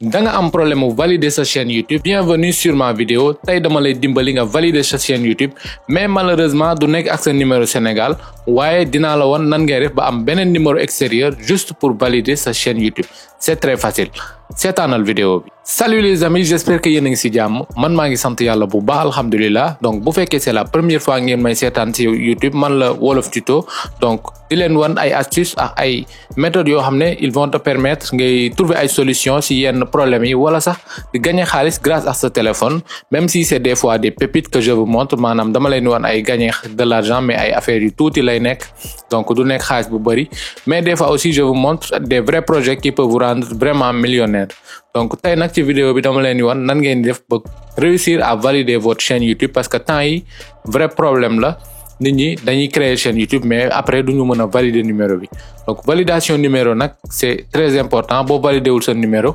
da nga am problème mu valider sa chaîne YouTube. Bienvenue sur ma vidéo. Tay dama lay dimbali nga valider sa chaîne YouTube mais malheureusement du nekk ak sa numéro Sénégal waaye dinaa la won nan ngay def ba am beneen numéro extérieur juste pour valider sa chaîne YouTube. C'est très facile. Seetaanal vidéo bi. Salut les amis, j'espère que yéen a ngi ci jàmm. Man maa ngi sant yàlla bu baax alhamdulilah. Donc bu fekkee c'est la première fois ngeen may seetaan ci YouTube man la Wolof Tuto. Donc di leen wan ay astuces ak ay méthodes yoo xam ne ils vont te permettre ngay trouver ay solutions ci yenn problèmes yi wala sax di gagner xaalis grâce à ce téléphone. Même si c'est des fois des pépites que je vous montre maanaam dama leen wan ay gagner de l'argent mais ay affaires yu tuuti lay nekk. Donc du nekk xaalis bu bari. Mais des fois aussi je vous montre des vrais projets qui peuvent vous rendre vraiment millionnaire. Donc tey nag ci vidéo bi dama leen di wan nan ngeen di def ba réussir à valider votre chaîne YouTube parce que temps yi vrai problème la nit ñi dañuy créer chaîne YouTube mais après duñu mën a valider numéro bi. Donc validation numéro nag c'est très important boo valider wul sa numéro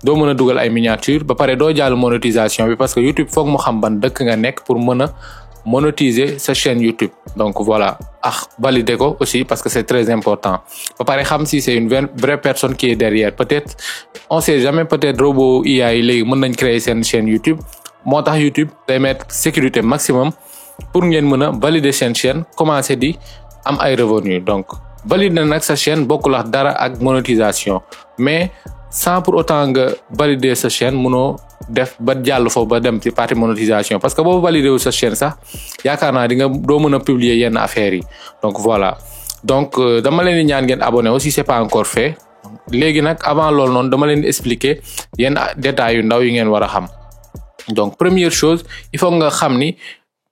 doo mën a dugal ay miniature ba pare doo jàll monétisation bi parce que YouTube foog mu xam ban dëkk nga nekk pour mën a monétiser sa chaîne YouTube. Donc voilà, valider ko aussi parce que c'est très important. Ba pare xam si c'est une vraie personne qui est derrière. Peut-être on sait jamais, peut-être robot IA yi léegi mën nañ créer seen chaîne YouTube. Moo tax YouTube day mettre sécurité maximum pour ngeen mën a valider seen chaîne commencer di am ay revenus. Donc valider nag sa chaîne bokkul ak dara ak monétisation mais sans pour autant nga valider sa chaîne mënoo def ba jàll foofu ba dem ci partie monétisation parce que boo valider wu sa chaîne sax yaakaar naa di nga doo mën a publier yenn affaires yi. Donc voilà, donc dama leen di ñaan ngeen abonné aussi c'est pas encore fait. Léegi nag avant loolu noonu dama leen di expliquer yenn détails yu ndaw yi ngeen war a xam. Donc première chose il faut nga xam ni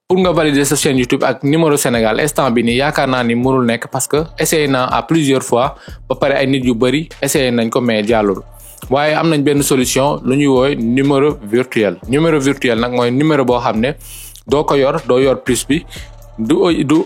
pour nga valider sa chaîne YouTube ak numéro Sénégal instant bi nii yaakaar naa ni mënul nekk parce que essayé naa à plusieurs fois ba pare ay nit yu bari essayé nañ ko mais jàllul. waaye am nañ benn solution lu ñuy woowe numéro virtuel. Numéro virtuel nag mooy numéro boo xam ne doo ko yor doo yor plus bi du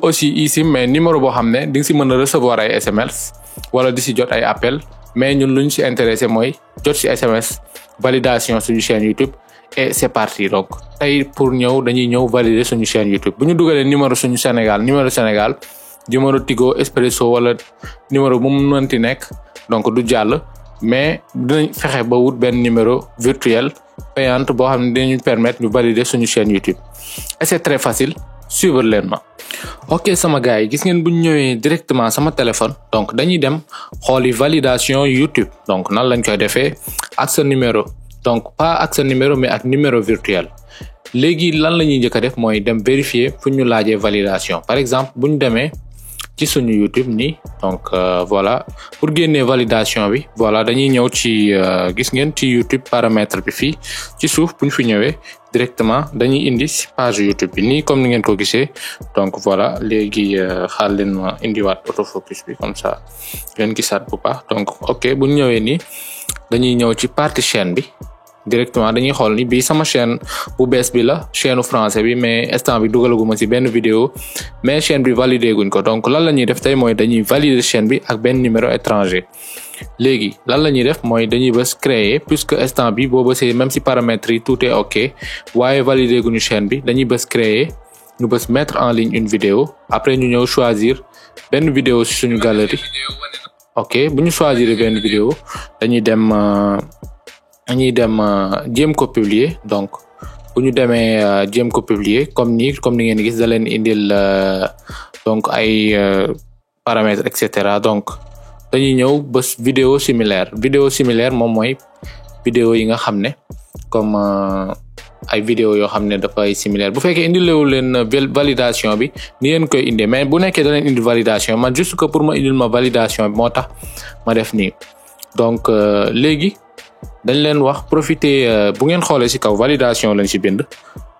aussi eSIM mais numéro boo xam ne di nga si mën a recevoir ay SMS wala di si jot ay appel mais ñun lu ñu si intéressé mooy jot si SMS validation suñu chaîne YouTube et c'est parti. Donc tey pour dañuy ñëw valider suñu chaîne YouTube bu ñu dugalee numéro suñu Sénégal numéro Tigo Expresso wala numéro bu mu mënti nekk donc du jàll. Mais dinañ fexe ba wut benn numéro virtuel payante boo xam ne dinañu permettre ñu valider suñu chaîne YouTube et c'est très facile suivre leen ma. Ok sama gars yi gis ngeen bu ñu ñëwee directement sama téléphone donc dañuy dem xooli validation YouTube. Donc nan lañ koy defee ak sa numéro donc pas ak sa numéro mais ak numéro virtuel. Léegi lan la ñuy njëkk a def mooy dem vérifier fu ñu laajee validation. Par exemple bu ñu demee ci suñu YouTube nii donc voilà pour génne validation bi voilà dañuy ñëw ci gis ngeen ci YouTube paramètre bi fii ci suuf bu ñu fi ñëwee directement dañuy indi ci page YouTube bi nii comme ni ngeen ko gisee. Donc voilà léegi xaar leen ma indiwaat autofocus bi comme ça ngeen gisaat bu baax. Donc ok bu ñu ñëwee nii dañuy ñëw ci partie chaîne bi directement dañuy xool ni bii sama chaîne bu bees bi la chaîne français bi mais instant bi dugalaguma ci benn vidéo mais chaîne bi validé guñ ko. Donc lan la ñuy def tey mooy dañuy valider chaîne bi ak benn numéro étranger. Léegi lan la ñuy def mooy dañuy bës créer puisque instant bi boo bësee même ci paramètres yi tout est ok waaye valider guñu chaîne bi dañuy bës créer ñu bës mettre en ligne une vidéo après ñu ñëw choisir benn vidéo ci suñu galerie. Ok bu ñu choisir benn vidéo dañuy dem jéem ko publier. Donc bu ñu demee jéem ko publier comme ni ngeen gis da leen indil donc ay paramètres et cetera. Donc dañuy ñëw bës vidéo similaire moom mooy vidéo yi nga xam ne comme ay vidéo yoo xam ne dafay similaire. Bu fekkee indilewu leen validation bi ni ngeen koy indee mais bu nekkee da leen indi validation man juste que pour ma indil ma validation bi moo tax ma def nii. Donc léegi dañ leen wax profiter bu ngeen xoolee ci kaw validation lañ ci bind.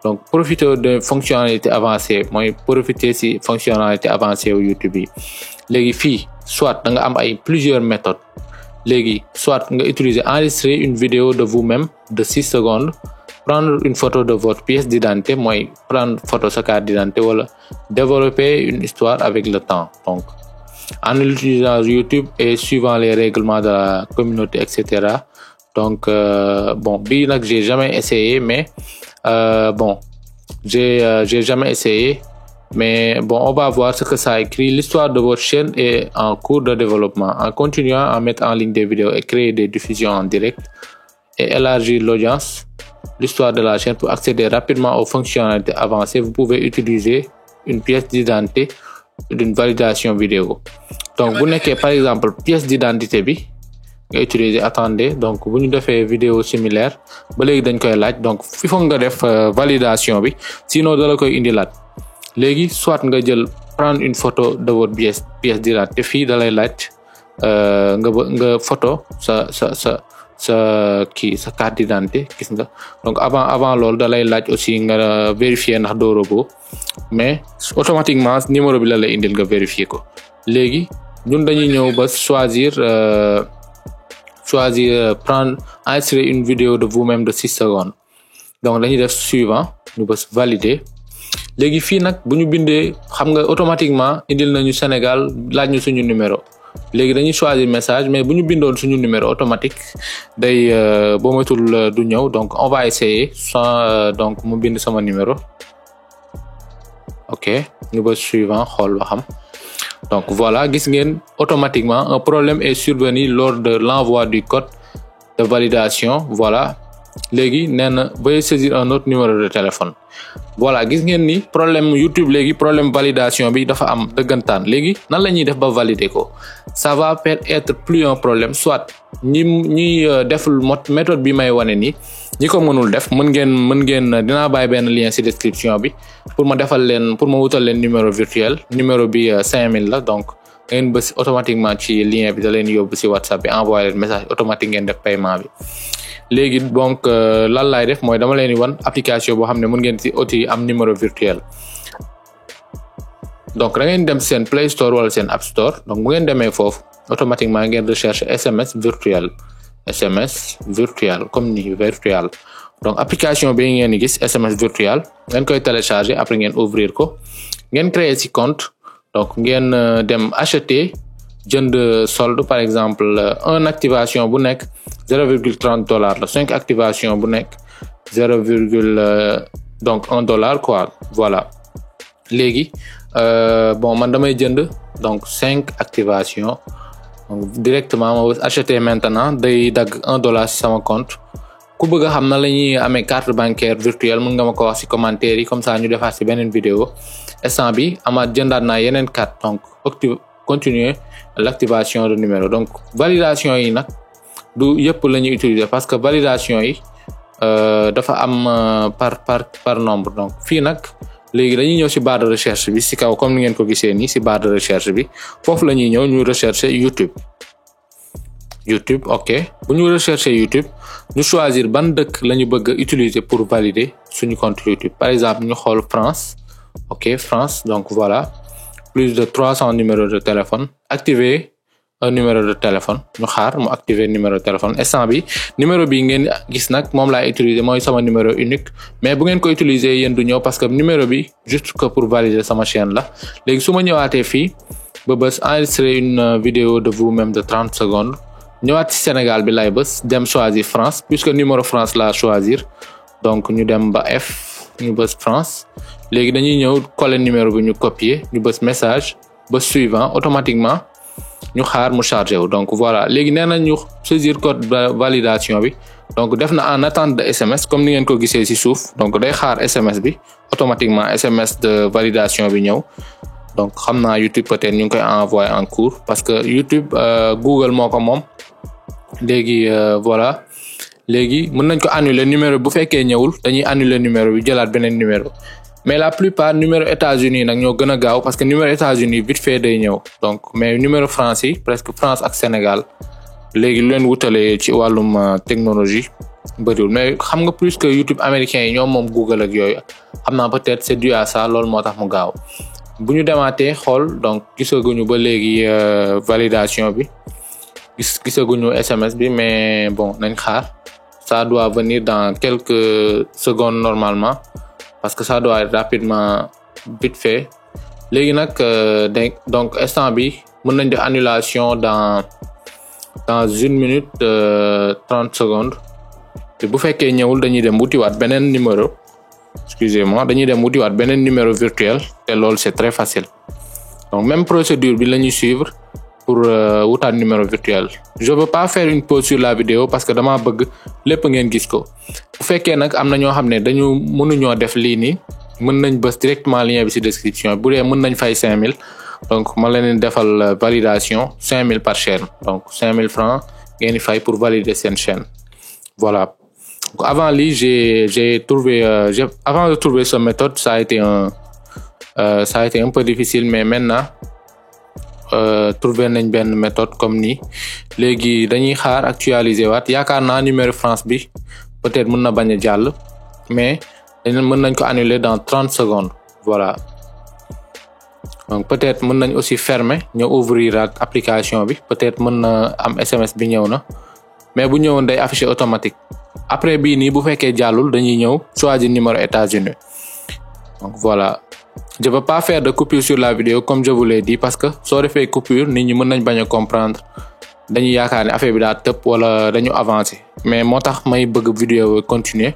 Donc profiter de fonctionnalité avancée mooy profiter ci fonctionnalité avancée yu YouTube yi. Léegi fii soit da nga am ay plusieurs méthodes. Léegi soit nga utiliser enregistrer une vidéo de vous-même de 6 secondes, prendre une photo de votre pièce d'identité mooy prendre photo sa carte d'identité wala développer une histoire avec le temps. Donc en utilisant YouTube et suivant les règlements de la communauté et cetera. Donc bon bii nag j'ai jamais essayé mais j'ai jamais essayé mais bon on va voir ce que ça écrit. L'histoire de votre chaîne est en cours de développement. En continuant à mettre en ligne des vidéos et créer des diffusions en direct et élargir l'audience, l'histoire de la chaîne. Pour accéder rapidement aux fonctionnalités avancées, vous pouvez utiliser une pièce d'identité d'une validation vidéo. Donc bu nekkee par exemple pièce d'identité bi nga utiliser, attendez, donc bu ñu defee vidéo similaire ba léegi dañ koy laaj, donc fi foog nga def validation bi, sinon da la koy indilaat. Léegi soit nga jël prendre une photo de votre pièce d'identité, fii da lay laaj nga photo sa carte d'identité, gis nga. Donc avant loolu da lay laaj aussi nga vérifier ndax doo robot, mais automatiquement numéro bi la lay indil nga vérifier ko. Léegi ñun dañuy ñëw ba choisir prendre enregistrer une vidéo de vous-même de 6 secondes. Donc dañuy def suivant, ñu bës valider. Léegi fii nag bu ñu bindee, xam nga automatiquement indil nañu Sénégal, laaj ñu suñu numéro. Léegi dañuy choisir message, mais bu ñu bindoon suñu numéro automatique day boo moytul du ñëw. Donc on va essayer sans donc mu bind sama numéro. Ok, ñu bës suivant xool ba xam. Donc voilà, gis ngeen automatiquement un problème est survenu lors de l'envoi du code de validation. Voilà, léegi nee na veuillez saisir un autre numéro de téléphone. Voilà, gis ngeen ni problème YouTube léegi problème validation bi dafa am dëggantaan. Léegi nan la ñuy def ba valider ko? Ça va être plus un problème, soit ñi deful méthode bi may wane ni ñi ko mënul def mën ngeen dinaa bàyyi benn lien ci description bi pour ma wutal leen numéro virtuel. Numéro bi 5000 la, donc ngeen bës automatiquement ci lien bi da leen yóbbu ci WhatsApp bi, envoyer leen message automatique ngeen def paiement bi. Léegi donc lan laay def mooy dama leen di wan application boo xam ne mën ngeen ci outil am numéro virtuel. Donc da ngeen dem seen Play Store wala seen App Store. Donc bu ngeen demee foofu automatiquement ngeen recherche SMS virtuel comme ni virtuel. Donc application bi ngeen di gis SMS virtuel ngeen koy télécharger, après ngeen ouvrir ko, ngeen créer ci compte. Donc ngeen dem acheter, jënd solde, par exemple un activation bu nekk $0.30 la, 5 activation bu nekk donc $1 quoi. Voilà, léegi bon man damay jënd donc 5 activation, donc directement ma acheter maintenant, day dagg $1 ci sama compte. Ku bëgg a xam na la ñuy amee carte bancaire virtuelle mën nga ma ko wax ci commentaire yi, comme ça ñu defaat ci beneen vidéo. Instant bi amaat jëndaat naa yeneen carte, donc continuer l'activation de numéro. Donc validation yi nag du yëpp la ñuy utiliser, parce que validation yi dafa am par nombre. Donc fii nag léegi dañuy ñëw ci barre de recherche bi ci kaw, comme ni ngeen ko gisee nii ci barre de recherche bi, foofu la ñuy ñëw ñu rechercher YouTube. Ok, bu ñu rechercher YouTube, ñu choisir ban dëkk la ñu bëgg a utiliser pour valider suñu compte YouTube. Par exemple ñu xool France. Ok, France, donc voilà, plus de 300 numéros de téléphone. Activer un numéro de téléphone, ñu xaar mu activer numéro de téléphone. Instant bi numéro bi ngeen gis nag moom laay utiliser, mooy sama numéro unique, mais bu ngeen ko utiliser yéen du ñëw, parce que numéro bi juste que pour valider sama chaîne la. Léegi su ma ñëwaatee fii ba bës enregistrer une vidéo de vous-même de 30 secondes, ñëwaat ci Sénégal bi lay bës dem choisir France, puisque numéro France la choisir. Donc ñu dem ba ñu bës France. Léegi dañuy ñëw coller numéro bi, ñu copier, ñu bës message ba suivant, automatiquement ñu xaar mu chargé wu. Donc voilà, léegi nee na ñu saisir code validation bi, donc def na en attente de SMS, comme ni ngeen ko gisee ci suuf. Donc day xaar SMS bi, automatiquement SMS de validation bi ñëw. Donc xam naa YouTube peut-être ñu ngi koy envoyer en cours, parce que YouTube Google moo ko moom. Léegi voilà, léegi mën nañ ko annuler numéro bu fekkee ñëwul, dañuy annuler numéro bi, jëlaat beneen numéro. Mais la plupart numéro États-Unis nag ñoo gën a gaaw, parce que numéro États-Unis vite fait day ñëw. Donc mais numéro France yi presque France ak Sénégal léegi lu leen wutalee ci wàllum technologie bëriwul. Mais xam nga plus que YouTube américain yi ñoom moom Google ak yooyu, xam naa peut-être c'est dû à ça, loolu moo tax mu gaaw. Bu ñu demaatee xool, donc gisaguñu ba léegi validation bi, gisaguñu SMS bi, mais bon nañ xaar, ça doit venir dans quelques secondes normalement, parce que ça doit être rapidement vite fait. Léegi nag donc instant bi mën nañ def annulation dans 1 minute 30 secondes. te bu fekkee ñëwul dañuy dem wutiwaat beneen numéro, excusez-moi, dañuy dem wutiwaat beneen numéro virtuel, te loolu c'est très facile. Donc même procédure bi la ñuy suivre pour wutaat numéro virtuel. Je veux pas faire une pause sur la vidéo parce que dama bëgg lépp ngeen gis ko. Bu fekkee nag am na ñoo xam ne dañu mënuñoo def lii nii mën nañ bës directement lien bi ci description bu dee mën nañ fay 5000 donc ma leen defal validation 5000 par chaîne donc 5000 francs ngeen di fay pour valider seen chaîne. Voilà. Donc, avant lii j'ai trouvé avant de trouver cette méthode ça a été un peu difficile mais maintenant trouver nañ benn méthode comme nii léegi dañuy xaar actualiser waat yaakaar naa numéro France bi peut-être mën na bañ a jàll mais mën nañ ko annuler dans 30 secondes voilà. Donc peut-être mën nañ aussi fermer ñëw ouvrir ak application bi peut-être mën na am SMS bi ñëw na mais bu ñëwoon day afficher automatique après bii nii bu fekkee jàllul dañuy ñëw choisir numéro États-Unis donc voilà. Je veux pas faire de coupure sur la vidéo comme je vous l'ai dit parce que soo defee coupure nit ñi mën nañ bañ a comprendre dañuy yaakaar ne affaire bi daa tëb wala dañu avancer mais moo tax may bëgg vidéo continuer.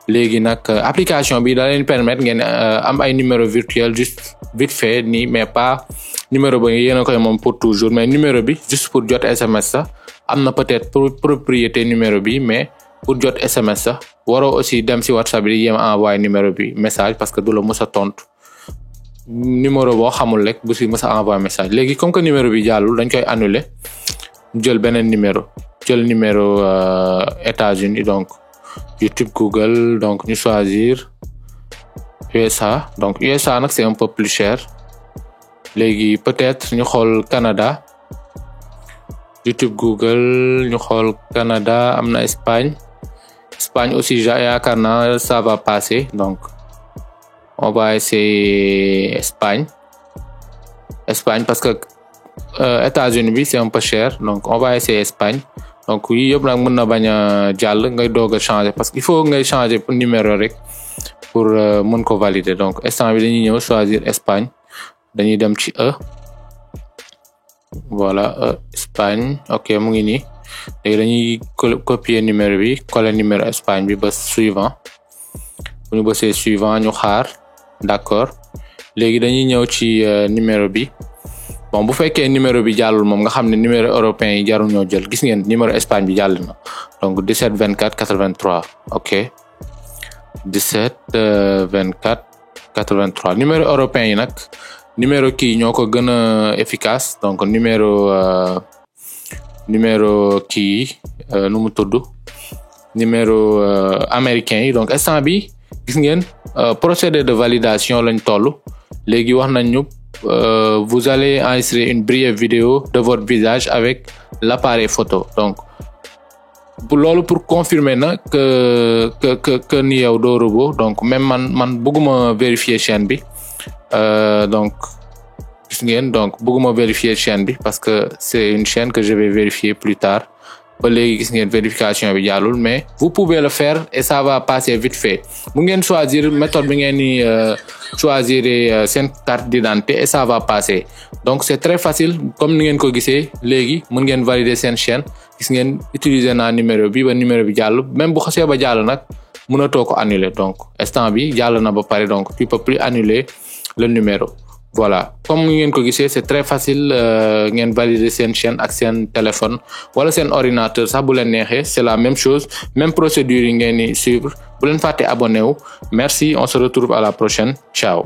Léegi nag application bi da leen permettre ngeen am ay numéro virtuel juste vite fait nii mais pas numéro ba yéen a koy moom pour toujours mais numéro bi juste pour jot SMS sax am na peut-être propriété numéro bi mais pour jot SMS sax waroo aussi dem ci WhatsApp bi yéem envoyer numéro bi message parce que du la mës a tontu numéro boo xamul rek bu ci mës a envoyer message léegi comme que numéro bi jàllul dañ koy annuler jël beneen numéro États-Unis donc YouTube Google donc ñu choisir USA donc USA nag c'est un peu plus cher léegi peut-être ñu xool Canada YouTube Google ñu xool Canada am na Espagne aussi yaakaar naa ça va passer donc on va essayer Espagne parce que États-Unis bi c'est un peu cher donc on va essayer Espagne. Donc yii yëpp nag mën na bañ a jàll ngay doog a changer parce que il faut ngay changer numéro rek pour mën ko valider donc instant bi dañuy ñëw choisir Espagne dañuy dem ci voilà Espagne ok mu ngi nii léegi dañuy copier numéro bi coller numéro Espagne bi ba suivant bu ñu bësee suivant ñu xaar d'accord léegi dañuy ñëw ci numéro bi. Bon bu fekkee numéro bi jàllul moom nga xam ne numéro européen yi jarul ñoo jël gis ngeen numéro Espagne bi jàll na donc 17 24 83 ok 17 24 83 numéro européen yi nag numéro kii ñoo ko gën a efficace donc numéro kii nu mu tudd numéro américain yi donc instant bi gis ngeen procédé de validation lañ toll léegi wax nañ ñu vous allez enregistrer une brève vidéo de votre visage avec l'appareil photo donc pour confirmer na que ni yow doo robot donc même man bëgguma vérifier chaîne bi donc gis ngeen donc bëgguma vérifier chaîne bi parce que c'est une chaîne que je vais vérifier plus tard ba léegi gis ngeen vérification bi jàllul mais vous pouvez le faire et ça va passer vite fait bu ngeen choisir méthode bi ngeen ni choisir seen carte d'identité et ça va passer donc c'est très facile comme ni ngeen ko gisee léegi mën ngeen valider seen chaîne gis ngeen utiliser naa numéro bi ba numéro bi jàll même bu xasee ba jàll nag mënatoo ko annuler donc instant bi jàll na ba pare donc tu peux plus annuler le numéro. Voilà comme ngeen ko gisee c'est très facile ngeen valider seen chaîne ak seen téléphone wala seen ordinateur sax bu leen neexee c'est la même chose même procédure yi ngeen di suivre bu leen fàtte abonné wu merci on se retrouve à la prochaine ciao.